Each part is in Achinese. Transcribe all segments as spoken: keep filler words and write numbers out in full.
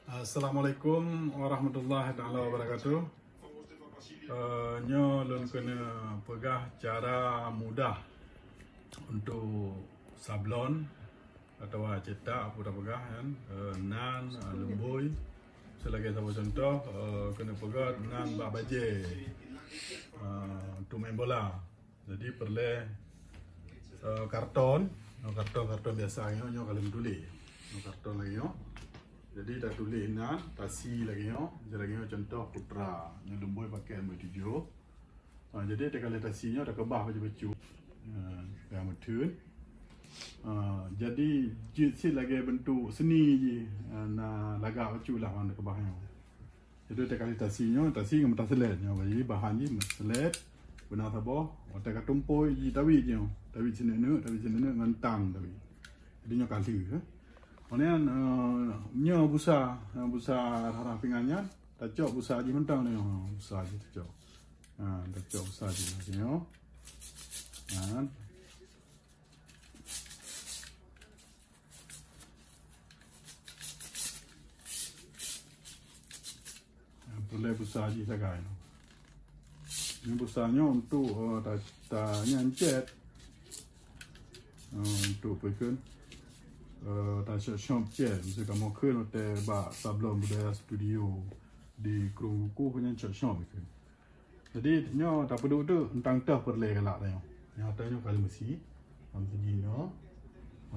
Assalamualaikum warahmatullahi taala wabarakatuh. Eh, nyoe lôn keuneuk peugah cara mudah untuk sablon atawa cetak, peue tapeugah nyan, eh, nan, eh, lumbôi. Seulagèe saboh cuntoh, eh, keuneuk peugah nan bak bajèe, eh, untuk main bola. Jadi peureulèe, eh, karton, nyoe karton-karton biasa nyoe, nyoe ka lheueh tuléh. Nyoe karton lagèe nyoe. Jadi tatuléh nan, tasi lagèe nyoe, lagèe nyoe cuntoh Putra. Nyoe lumbôi pakèk lumbôi tujoh. Ha, jadi teuka lheueh tasi nyoe takeubah bacut-bacut. Ha, ka meutheun. Ha, jadi jeuet cit lagèe beuntuk seuni jih. Ha, na lagak bacut lah ban takeubah nyoe. Jadi teuka lheueh tasi nyoe, tasi ngon meutaseulet nyoe. Jadi bahan jih meutaseulet, beunang saboh, watèe ka tumpôi jih tawit nyoe. Tawit sineuk-neuk, tawit sineuk-neuk ngon tang tawit. Jadi nyoe ka lheueh, eh. Kemudian, eh, nyoe busa, eh, busa rhah-rhah pingan nyan, tacok busa jih mantong nyoe, ha, busa jih tacok. Ha, tacok busa jih nyoe. Ha. Peureulèe busa jih sagai. Nyoe busa nyoe untuk, eh, ta, ta nyan cèt. Eh, untuk peue kheun? Eh, tashop-shop cèt. Miseu kamoe kheun watèe bak Sablon Budaya Studio di Krueng Kukuh nyan shop-shop kheun. Jadi nyoe tapeuduek tu teuntang toh peureulèe galak tanyoe. Nyoe ata nyoe kali meusi. Lam siji nyoe.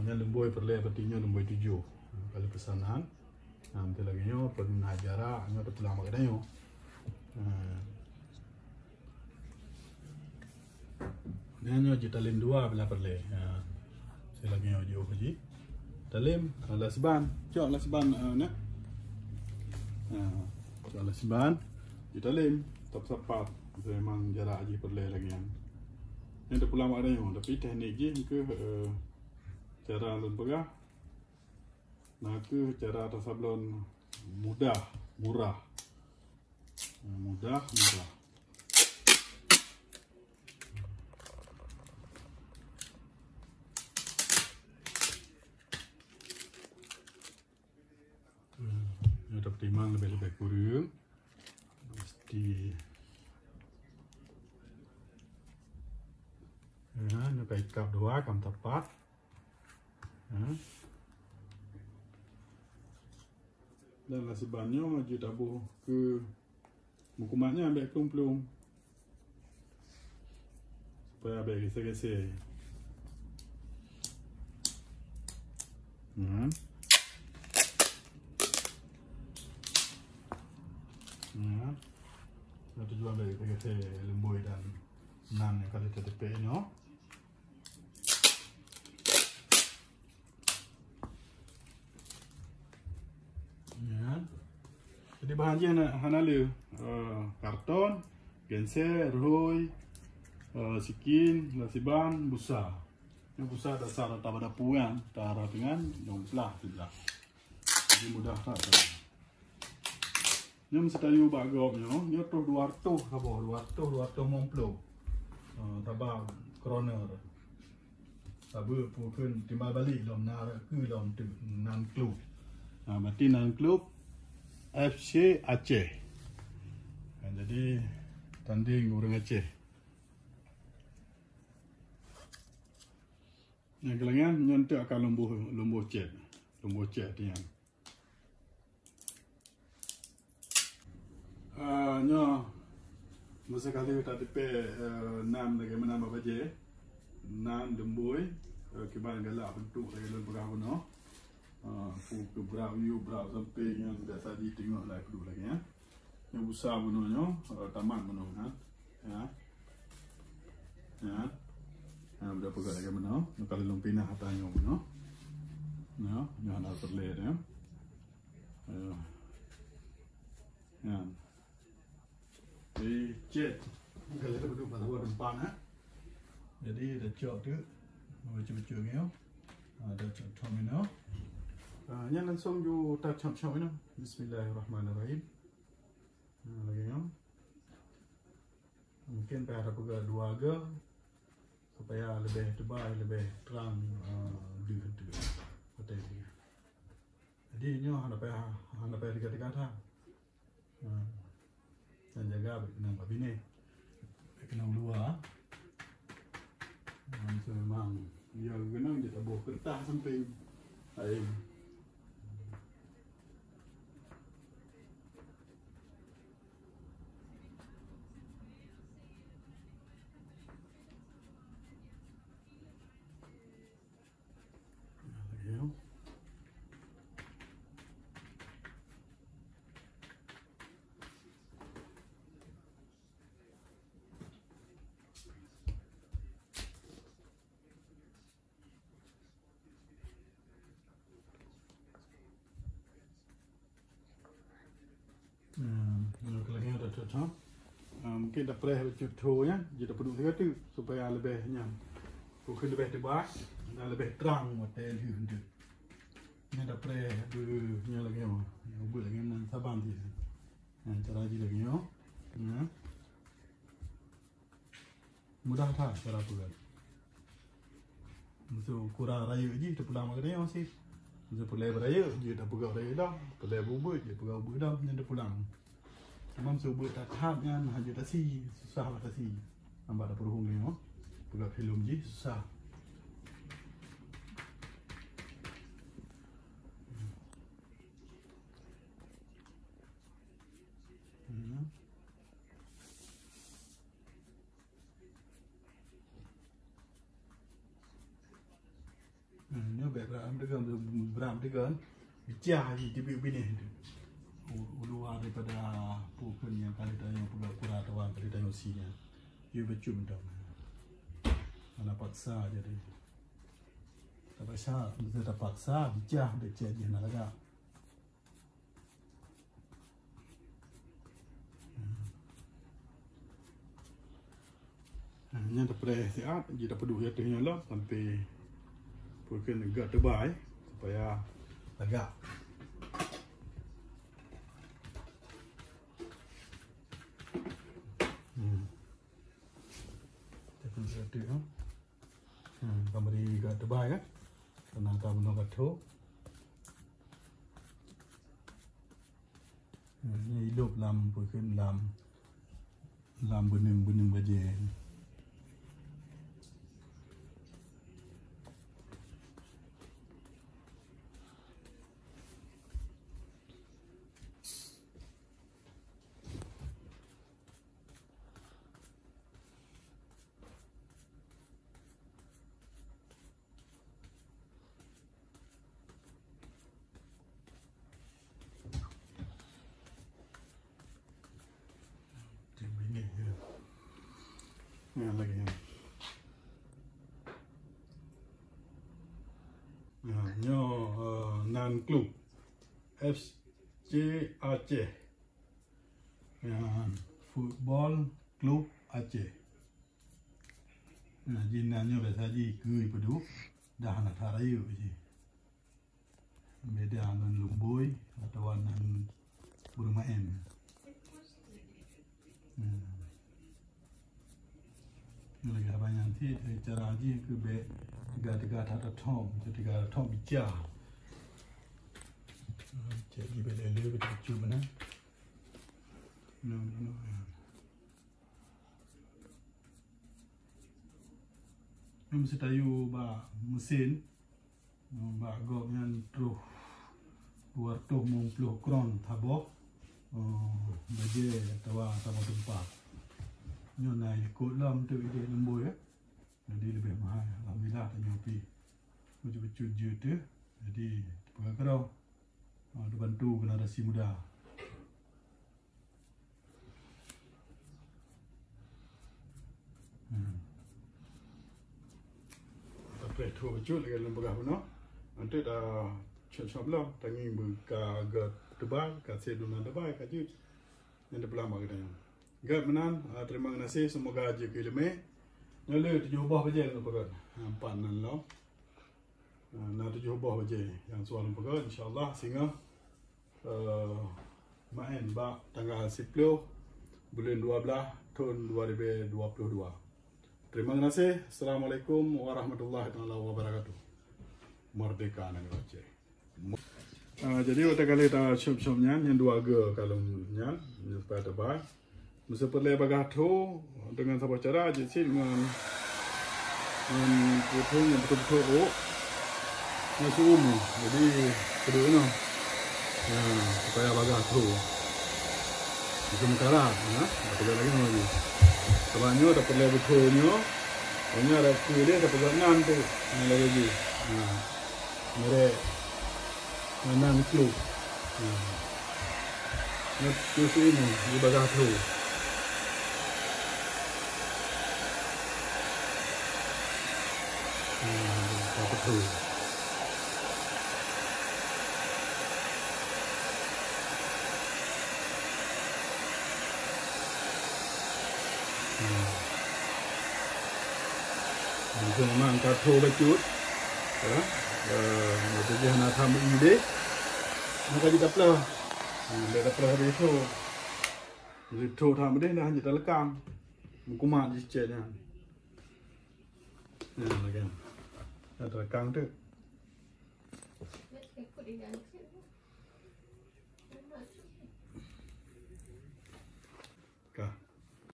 Nyoe lumbôi peureulèe, berarti nyoe lumbôi tujoh. Kali peusanan. Nah, beutôi lagèe nyoe, peureulèe jarak nyoe teupulang bak geutanyoe. Nah. Nyan nyoe jitalem dua bila peureulèe. Ha. Silagèe nyoe jiôh jih. Talem, ha, lasiban. Cok lasiban, ha, nah. Ha, cok lasiban. Jitalem, tap sapat. Memang jarak jih peureulèe lagèe nyan. Nyan teupulang bak geutanyoe, tapi teknik jih keuh, eh, cara lôn peugah. Nakeuh cara tasablon mudah, murah. Mudah, murah. Hmm, nyoe tapeutimang leubeh-leubeh kureueng. Mesti. Ya, nyoe ka ikab dua, ka meusapat. Ha. Dan lasiban nyoe jeuet taboh keu meukumat nyan bèk plueng-plueng. Supaya bèk gèsèe-gèsèe. Hmm. Hmm. Nah, tujuan bèk gèsèe-gèsèe lumbôi dan nan nyang ka lheueh tatipèe nyoe. Ya. Jadi bahan jih hana, hana le, eh, karton, genser, rhôi, eh, sikin, lasiban, busa. Nyoe busa dasar ata bak dapu nyan, ata rhah pingan, nyoe blah siblah. Jadi mudah that. Nyoe meusiteuyue bak gob nyoe, nyoe troh dua reutôh saboh, dua reutôh, dua reutôh limong ploh. Eh, taba kroner. Sabe peue kheun timbal balek lom na rot keu lom teuk nan klub. Ha, berarti nan klub F C Aceh. Ha, jadi tanding ureueng Aceh. Nyang keulangan nyan teuk akan lumboh, lumboh cèt. Lumboh cèt tiang. Ah, nyoe, meuseuti ka lheueh tatipèe, eh, nan lagèe meunan bak bajèe. Nan lumbôi, eh, kiban galak beuntuk lagèe lôn peugah bunoe. Ah, peue keu brat u yup, brat u sampéng nyan biasa jiteungoh lagèe peue lagèe nyan. Nyoe busa bunoe nyoe, eh, tamat bunoe nyan. Ya. Ya. Ya, udah peugah lagèe bunoe. Nyoe ka lôn pinah ata nyoe bunoe. Nyoe, nyoe hana peureulèe nyoe. Ayo. Nyan. Jadi, cèt. Kalau kita duduk pada tempat, eh. Jadi, dah cok tu. Bacut-bacut ni, oh. Ha, dah cok-cok ni, oh. Ha, nyan langsung ju ta cok-cok ni. Bismillahirrahmanirrahim. Ha, lagèe ni. Mungkin payah tapeugah dua ga supaya leubeh teubai, leubeh trang, ha, deuh-deuh. Betul. Di nyoe hana payah, hana payah teuga-teuga that. Ha. Dan jaga bèk keunong bak binéh. Bèk keunong luwa. Ha, so memang ya keunong je taboh keureutah sampéng laén. Hmm, nyoe lagèe nyoe cocok. Ah, mungkin tapreh bacut tho nyan, jeuet tapeuduek sigoe teuk supaya leubeh nyan. Bukon leubeh teubai dan leubeh trang watèe lheueh nteuk. Nyan tapreh beu nyoe lagèe nyoe. Nyoe beuet lagèe nan saban cit. Nyan cara jih lagèe nyoe. Nyan. Mudah that cara peugöt. Meuseu kura rayeuk jih teupulang bak geutanyoe sit. Meuseu peureulèe beurayeuk jih tapeugöt rayeuk dong, peureulèe beubeut jih peugöt beut dong, nyan teupulang. Cuma meuseu beut that-that nyan hana jeuet tasi, susah bak tasi. Nyan bak dapur umum nyoe, peugöt filem jih susah. Hmm. Hmm, nyoe bèk brat meuteukon, brat meuteukon. Pecah jih teubiet binéh tu. U-, uluwa daripada peue kheun nyang ka lheueh tanyoe peugah kura atawa ka lheueh tanyoe sie nyan. Yue bacut mantong. Hana paksa jadi. Tapaksa, bisa tapaksa, pecah, bèk cit jih na lagak. Nah, nyan tapreh siat, jih tapeuduek ateueh nyoe lom sampai peukeun gak teubai supaya lagak. Hmm. Tapeuduek ateueh, ha. Hmm, ka bri gak teubai kan? Karena ka bunoe ka tho. Hmm, nyoe ilop lam, peue kheun lam, lam beuneung-beuneung bajèe. Nyan lagèe nyan. Nyan, nyoe, eh, nan klub F C Aceh. Nyan, Football Club Aceh. Nah, jih nan nyoe biasa jih keue peuduek, dah hana that rayeuk jih. Beda ngon lumboi atawa ngon beurumaén. Hmm. Nyoe lagèe haba nyan cit, eh, cara jih keu bèk teuga-teuga that thom, teuga that thom bica. Hmm, cit jih bèk lé-lé, bèk teucue meunan. Nyoe, nyoe, nyoe. Nyoe meuseutayue bak meusén, bak gob nyan troh dua reutôh limong ploh kron saboh, eh, bajèe atawa saboh teumpat. Nyoe na likot lom teuk idéh lumboi, eh. Jadi leubeh mahai. Alhamdulillah, tanyoe pih bacut-bacut jeuet teuh. Jadi, teupeue keudroe, eh, teubantu generasi muda. Hmm. Tapi tu bacut lagèe lôn peugah bunoe. Nanti dah cok-cok beulom, tangieng beuka gèt teubai, ka sép dum nan teubai, ka jeuet. Nyan teupulang bak geutanyoe. Gèt meunan, ah, terima kasih, semoga jeuet keu ileumèe. Nyoe le tujoh boh bajèe lôn peugah. Ha, empat nan lom. Ah, na tujoh boh bajèe nyang suah lôn peugah, insya Allah singoh, eh, maén bak tanggal siploh buleuen dua blah thôn dua ribèe dua ploh dua. Terima kasih. Assalamualaikum warahmatullahi taala wabarakatuh. Merdeka Negeri Aceh. Ah, jadi watèe ka lheueh tacop-cop nyan, nyan dua geu kalon nyan, nyan supaya teubai. Meuseu peureulèe bagaih tho, deungon saboh cara jih cit ngon, ngon putôh nyang beutôi-beutôi ôk, ngon siumu. Jadi, keudua inoe. Nah, supaya bagaih tho. Meuseu meukarat, nah, tapeugah lagèe nyoe jih. Sabab nyoe tapeureulèe beutôi nyoe, nyoe ada keu dia tapeugah nan tu. Nah, lagèe jih. Nah. Merek nan klub. Hmm. Nyoe siumu di bagaih tho. Hmm, bagaih tho. Hmm. Mungkin memang ka tho bacut. Ya. Eh, jadi hana tham ilèe. Maka jitaplah. Hmm, dah taplah habis tho. Jadi tho tham deh dah jitaleukang. Meukumat jicet nyan. Ya, lagi. Dah talekang tu.